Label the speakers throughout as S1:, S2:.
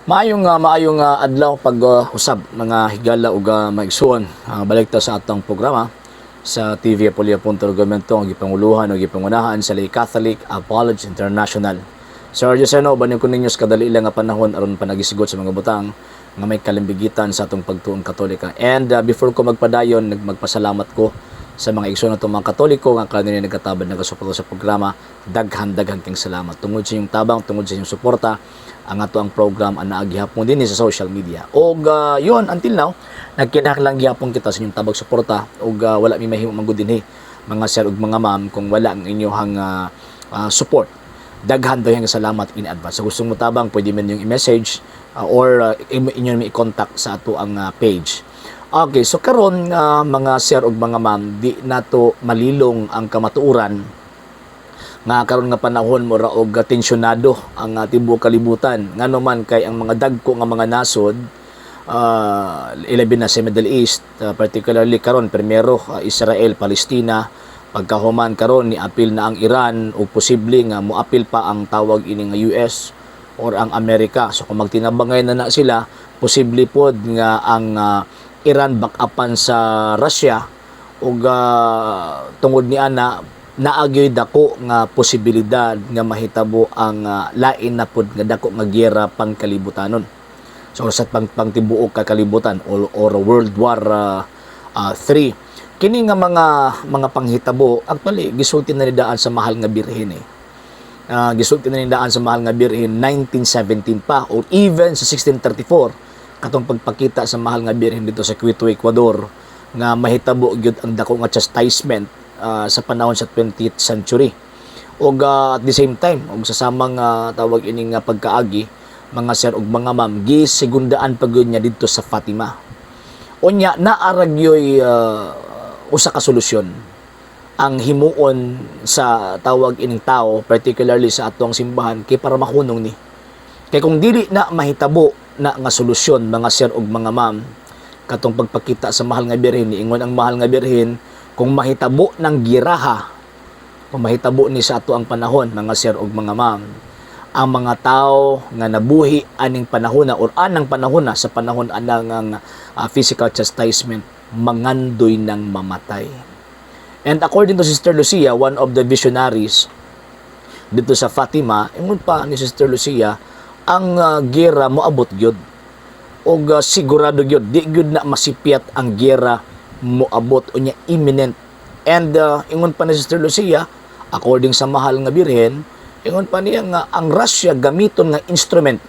S1: Maayong adlaw pag usab, mga higala ug maigsuon. Balik ta sa atong programa sa TV Apolio Punto Argumento ang gipanguluhan o gipangunahan sa Lay Catholic Apology International. Sir Joseno, uban ko ninyo sa kadali lang nga panahon aron panagisigot sa mga butang nga may kalimbigitan sa atong pagtuong Katolika. And before ko magpadayon, nagmagpasalamat ko sa mga igsoon natong mga Katoliko nga kanila nagkatabang, nagasuporta sa programa. Daghan daghan kang salamat tungod sa inyong tabang, tungod sa inyong suporta, ang ato ang program ang naa gihapon din sa social media. Og yun, until now nagkinahanglan gihapon kita sa inyong tabang, suporta, og wala mi mahimo man gud dinhi, mga sir ug mga ma'am, kung wala ang inyong support. Daghan daw salamat in advance. Sa gustong motabang, pwede man yung i-message or inyo i-contact sa ato ang page. Okay, so karon mga sir ug mga ma'am, di nato malilong ang kamatuoran nga karon nga panahon mura og tensyonado ang tibuok kalibutan. Ngano man kay ang mga dagko nga mga nasod, ilabi na sa Middle East, particularly karon primero Israel, Palestina, pagkahuman karon ni apil na ang Iran ug posible nga moapil pa ang tawag ini nga US or ang Amerika. So kung magtinabangay na na sila, posible pod nga ang Iran backupan sa Russia ug tungod ni ana naagyoy dako nga posibilidad nga mahitabo ang lain na pod nga dako nga giyera pangkalibutanon. So sa pangtibuok ka kalibutan or World War 3. Kini nga mga panghitabo, actually gisulti na ni daan sa Mahal nga Birhen eh. Gisulti na ni daan sa Mahal nga Birhen 1917 pa or even sa 1634, katong pagpakita sa Mahal nga Birhen dito sa Quito, Ecuador, nga mahitabo gyud ang dako nga chastisement sa panahon sa 20th century. Ug at the same time, ug sa samang tawag ini nga pagkaagi, mga sir ug mga ma'am, gisegundaan pa gyud niya didto sa Fatima. Unya naa ra gyoy usa ka solusyon ang himuon sa tawag ining tao, particularly sa atong simbahan, kay para mahunong ni. Kay kung dili na mahitabo na nga solusyon, mga sir ug mga ma'am, katong pagpakita sa Mahal nga Birhen, niingon ang Mahal nga Birhen, kung mahitabo ng giraha, kung mahitabo ni sa ato ang panahon, mga sir ug mga ma'am, ang mga tao nga nabuhi aning panahon na or anang panahon na, sa panahon anang ang physical chastisement, mangandoy ng mamatay. And according to Sister Lucia, one of the visionaries dito sa Fatima, ingon pa ni Sister Lucia, ang gera moabot gyud og sigurado gyud, di gyud na masipyat ang gera, moabot unya, imminent. And ingon pa ni Sister Lucia, according sa Mahal nga Birhen, ingon pa niya nga ang Russia gamiton nga instrument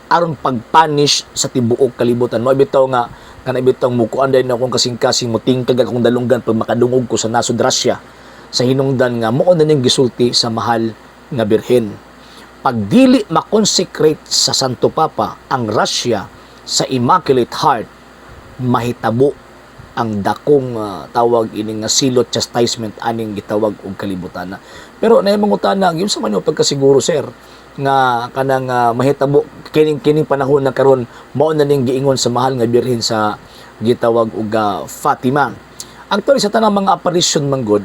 S1: aron pagpunish sa tibuok kalibutan mo. Bitaw nga kana bitaw mukuan din akong kasing-kasing, mutingkag akong dalunggan pag makadungog ko sa nasod Russia, sa hinungdan nga mao na ning gisulti sa Mahal nga Birhen: pag dili makonsecrate sa Santo Papa ang Russia sa Immaculate Heart, mahitabo ang dakong tawag ini nga silot, chastisement aning gitawag og kalibutan na. Pero naay mangutana, yun sa man yung pagkasiguro, sir, nga kanang mahitabo kining kining panahon na karon mao na ning giingon sa Mahal nga Birhen sa gitawag og Fatima? Actually, sa tanang mga apparition man gud,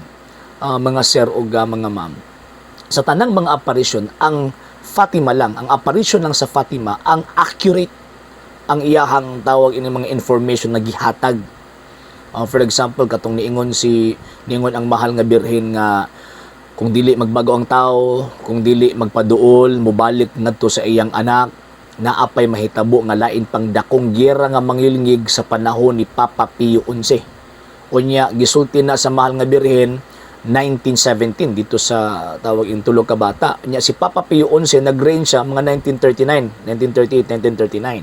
S1: mga sir ug mga ma'am, sa tanang mga apparition, ang Fatima lang, ang apparition lang sa Fatima ang accurate ang iyahang tawag ini mga information na gihatag. For example, katong niingon ang Mahal nga Birhen nga kung dili magbago ang tao, kung dili magpaduol, mobalik ngadto sa iyang anak, naapay mahitabo nga lain pang dakong giyera nga mangilngig sa panahon ni Papa Pio XI. Unya gisulti na sa Mahal nga Birhen 1917 dito sa tawag in tulo ka bata. Nya si Papa Pio XI nag-reign siya mga 1939, 1938, 1939.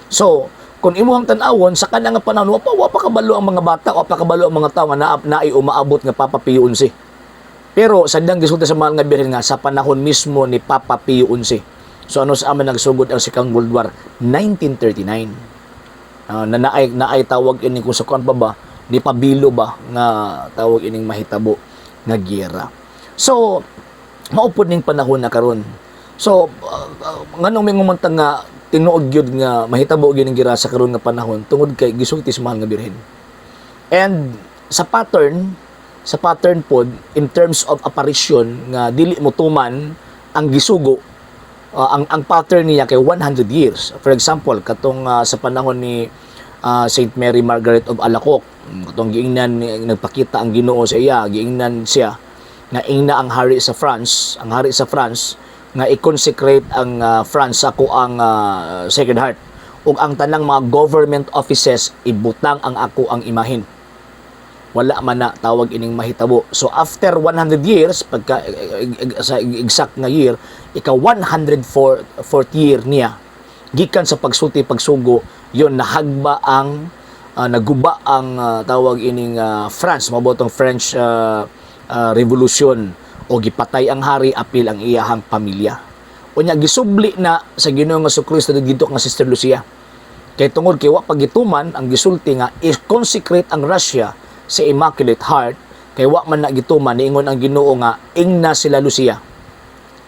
S1: So, kung imuhang tan-awon sa kanang nga panahon, wa pa kabalo ang mga bata, wa pa kabalo ang mga tao nga naay umaabot nga Papa Pio XI. Pero sa dang gisulti sa Mahal nga Birhen nga sa panahon mismo ni Papa Pio XI. So ano sa amin nagsugod ang Second World War 1939. Na naay naay tawag ini kung sa kuan pa ba ni pabilo ba nga tawag ining mahitabo nga giyera. So maupod ning panahon na karon. So nganong may ngumantang nga tinuod gyud nga mahitabo gyud ning giyera sa karon nga panahon? Tungod kay gisulti sa Mahal nga Birhen. And sa pattern pod in terms of apparition nga dili mo tuman ang gisugo. Ang pattern niya kay 100 years. For example, katong sa panahon ni Saint Mary Margaret of Alacoque, katong giingnan nagpakita ang Ginoo sa iya, giingnan siya nga ingna ang hari sa France, ang hari sa France nga i-consecrate ang France sa ako ang Sacred Heart ug ang tanang mga government offices ibutang ang ako ang imahin. Wala man na tawag ining mahitabo. So after 100 years, pagka sa exact nga year, ika 104 fourth year niya gikan sa pagsulti, pagsugo, yon nahagba ang naguba ang tawag ining France, mabotong French Revolution o gipatay ang hari apil ang iyahang pamilya. Unya gisubli na sa Ginoong Kristo didto nga Sister Lucia. Kay tungod kay wa pagituman ang gisulti nga i-consecrate ang Russia sa Immaculate Heart, kay wa man na gituman, niingon ang Ginoo nga ingna sila Lucia.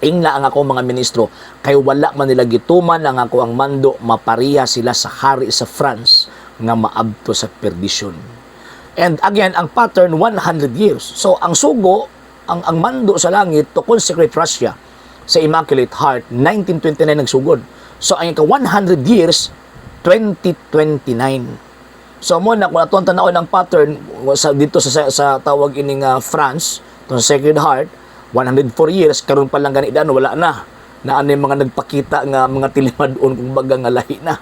S1: Ingna ang ako mga ministro kay wala man nila gituman ang ako ang mando, mapariya sila sa hari sa France nga maabto sa perdisyon. And again, ang pattern, 100 years. So ang sugo, ang mando sa langit to consecrate Russia sa Immaculate Heart, 1929 nagsugod. So ang ika 100 years, 2029. So mo na kung ato ang tan-awon ang pattern sa dito sa tawag ining France to sa Sacred Heart, 104 years karon pa lang gani dan wala na na ano yung mga nagpakita nga mga tilimad-on kung baga nga lahi na.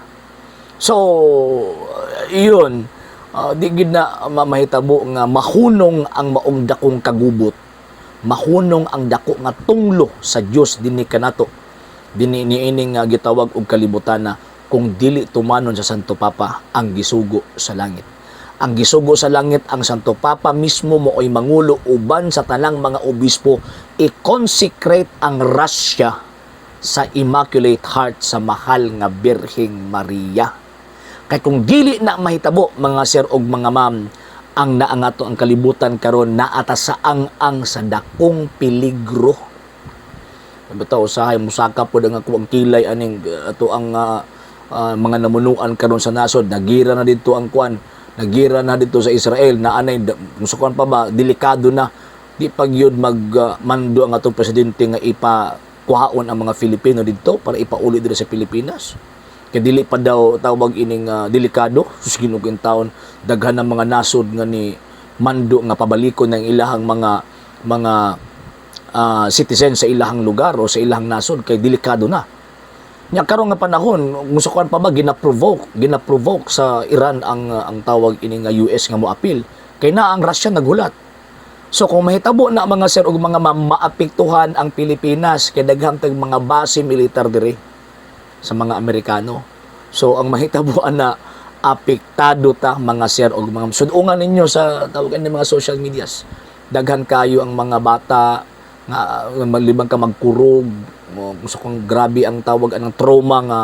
S1: So iyon, di gid na mahitabo nga mahunong ang maong dakong kagubot. Mahunong ang dako nga tunglo sa Dios dinhi kanato. Dinhi niining gitawag og kalibutan na kung dili tumanon sa Santo Papa ang gisugo sa langit. Ang gisugo sa langit, ang Santo Papa mismo mooy mangulo uban sa tanang mga obispo i-consecrate ang Russia sa Immaculate Heart sa mahal nga Birheng Maria. Kay kung dili na mahitabo, mga sir og mga ma'am, ang naangato ang kalibutan karon naata sa ang-ang sa dakong peligro. Bitaw usahay musaka pod ang ako ang kilay aning ato ang mga namunuan karon sa nasod. Nagira na dito ang kwan, nagira na dito sa Israel na anay kung sa kwan pa ba, delikado na. Di pag yun mag mando ang atong presidente nga ipa kuhaon ang mga Filipino dito para ipauli dito sa Pilipinas kay dili pa daw tawag ining delikado. Sus, Ginoo taon, daghan ng mga nasod nga ni mando nga pabalikon ng ilahang mga citizen sa ilahang lugar o sa ilahang nasod kay delikado na. Nya karon nga panahon, kung sa kuan pa ba, gina-provoke sa Iran ang tawag ini nga US nga moapil kay na ang Russia naghulat. So kung mahitabo na, mga sir ug mga ma'am, maapektuhan ang Pilipinas kay daghan tag mga base militar diri sa mga Amerikano. So ang mahitabo na, apektado ta, mga sir ug mga sud-ungan ninyo sa tawag ini mga social medias. Daghan kayo ang mga bata nga maglibang ka magkurog mo gusto kong grabe ang tawag anang trauma nga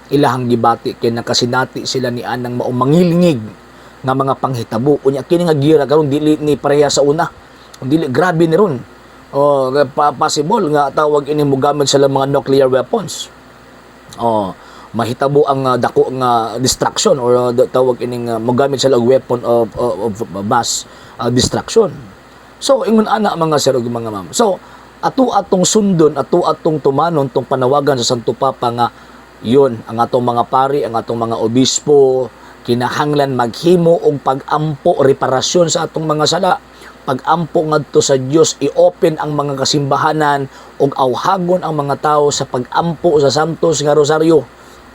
S1: ilahang gibati kay nakasinati sila ni anang maong mangilingig nga mga panghitabo. Unya kini nga gira karon dili ni pareha sa una. Kung dili, grabe ni ron. Oh, possible nga tawag ini mogamit sila mga nuclear weapons. Oh, mahitabo ang dako nga destruction or tawag ining mogamit sila og weapon of mass destruction. So ingon ana, mga sir ug mga ma'am. So ato atong sundon, ato atong tumanon tong panawagan sa Santo Papa nga yun ang atong mga pari, ang atong mga obispo kinahanglan maghimo og pag-ampo, reparasyon sa atong mga sala, pag-ampo ngadto sa Dios, i-open ang mga kasimbahanan ug awhagon ang mga tao sa pag-ampo sa Santos nga Rosaryo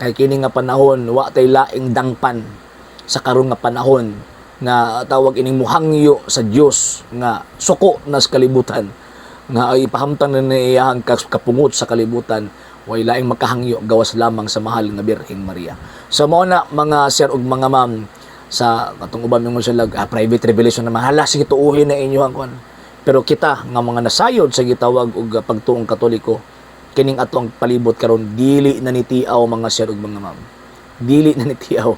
S1: kay kini nga panahon wa tay laing dangpan sa karon nga panahon nga tawag ining muhangyo sa Dios nga suko na sa kalibutan nga ipahamtang na iyahang kapungot sa kalibutan. Way laing makahangyo gawas lamang sa mahal nga Birheng Maria. So mao na, mga sir ug mga ma'am, sa katong uban mingon sila private revelation na mahala, sige, tuuhin na inyo ang kwan. Pero kita nga mga nasayod sa gitawag og pagtuong Katoliko, kining ato ang palibot karon dili na ni tiaw, mga sir ug mga ma'am, dili na ni tiaw.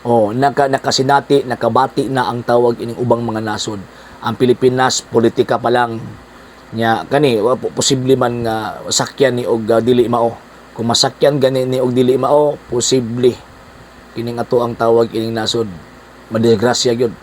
S1: Oh, nakasinati, nakabati na ang tawag ining ubang mga nasod. Ang Pilipinas, politika pa lang nya kani wa posible man nga sakyan ni og dili mao. Kung masakyan gani ni og dili mao, posible kining ato ang tawag ining nasod madisgrasya gyud.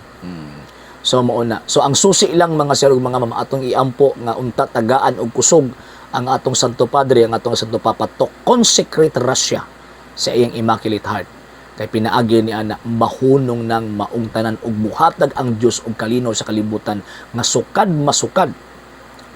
S1: So mao na. So ang susi lang, mga sir ug mga ma'am, atong iampo nga unta tagaan og kusog Ang atong Santo Padre, ang atong Santo Papa, to consecrate Russia sa iyang Immaculate Heart. Kay pinaagi ni ana, mahunong nang maong tanan ug muhatag ang Dios og kalinaw sa kalibutan nga sukad masukad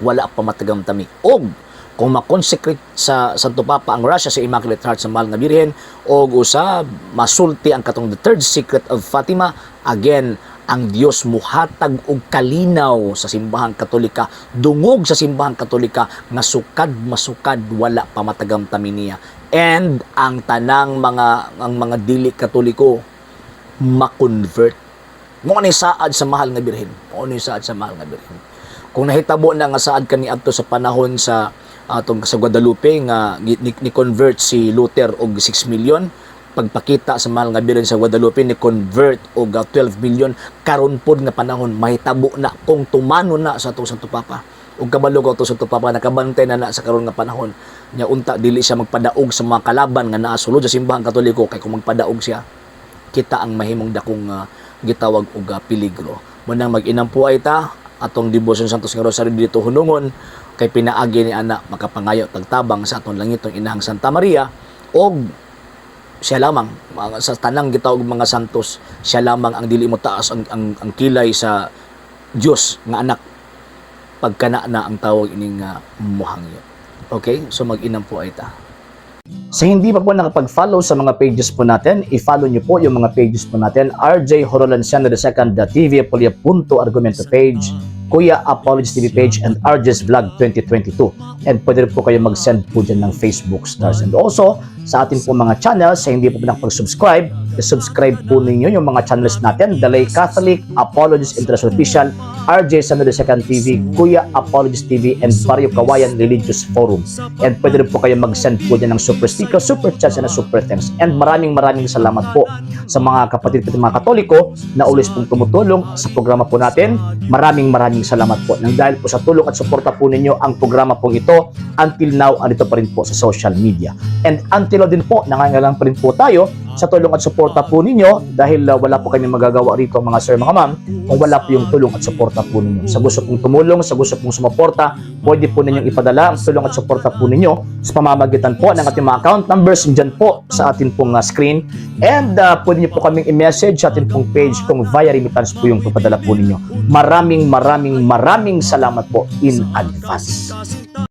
S1: wala pa matagamtami. Og kung ma-consecrate sa Santo Papa ang Russia sa Immaculate Heart sa Mahal nga Birhen og usab masulti ang katong the third secret of Fatima, again, ang Dios muhatag og kalinaw sa Simbahang Katolika, dungog sa Simbahang Katolika nga sukad masukad wala pa matagamtami niya, and ang tanang mga ang mga dili Katoliko ma-convert. Mao ni saad sa Mahal nga Birhen. Mao ni saad sa Mahal nga Birhen. Kung nahitabo na nga saad kaniadto sa panahon sa atong sa Guadalupe nga ni convert si Luther og 6 million, pagpakita sa Mahal nga Birhen sa Guadalupe ni convert og 12 million, karon pod nga panahon mahitabo na kung tumano na sa atong Santo Papa. Ug kabalo ko, atong Santo Papa nakabantay na na sa karon nga panahon nya. Unta dili siya magpadaog sa mga kalaban nga naa sulod sa Simbahang Katoliko, kay kung magpadaog siya, kita ang mahimong dakong gitawag og peligro. Munang mag-inampo ay ta, atong debosyon Santos nga Rosaryo dito hunungon, kay pinaagi ni ana makapangayo tagtabang sa atong langitong inahang Santa Maria. Og siya lamang sa tanang gitawag mga santos, siya lamang ang dili mo taas ang kilay sa Dios nga anak pagkana na ang tawag ining muhangyo. Okay? So mag-inampo ay ta. Sa hindi pa po nakapag-follow sa mga pages po natin, i-follow nyo po yung mga pages po natin. RJ Horolanciano II, the TV Apolia Punto Argumento page, Kuya Apologies TV page, and RJ's Vlog 2022. And pwede rin po kayo mag-send po dyan ng Facebook stars. And also, sa atin po mga channels, sa hindi po nakapag-subscribe, i-subscribe po ninyo yung mga channels natin: The Lay Catholic, Apologies International Official, RJ Sano II TV, Kuya Apologies TV, and Barrio Kawayan Religious Forum. And pwede rin po kayo mag-send po dyan ng super sticker, super chats, and super thanks. And maraming maraming salamat po sa mga kapatid po mga Katoliko na always pong tumutulong sa programa po natin. Maraming maraming salamat po. Nang dahil po sa tulong at suporta po ninyo, ang programa pong ito until now andito pa rin po sa social media. And until now din po, nangangailangan pa rin po tayo sa tulong at suporta po ninyo dahil wala po kami magagawa rito, mga sir, mga ma'am, kung wala po yung tulong at suporta po ninyo. Sa gusto pong tumulong, sa gusto pong sumuporta, pwede po ninyong ipadala ang tulong at suporta po ninyo sa pamamagitan po ng ating mga account numbers dyan po sa ating pong screen. And pwede niyo po kaming i-message sa ating pong page kung via remittance po yung papadala po ninyo. Maraming maraming maraming salamat po in advance.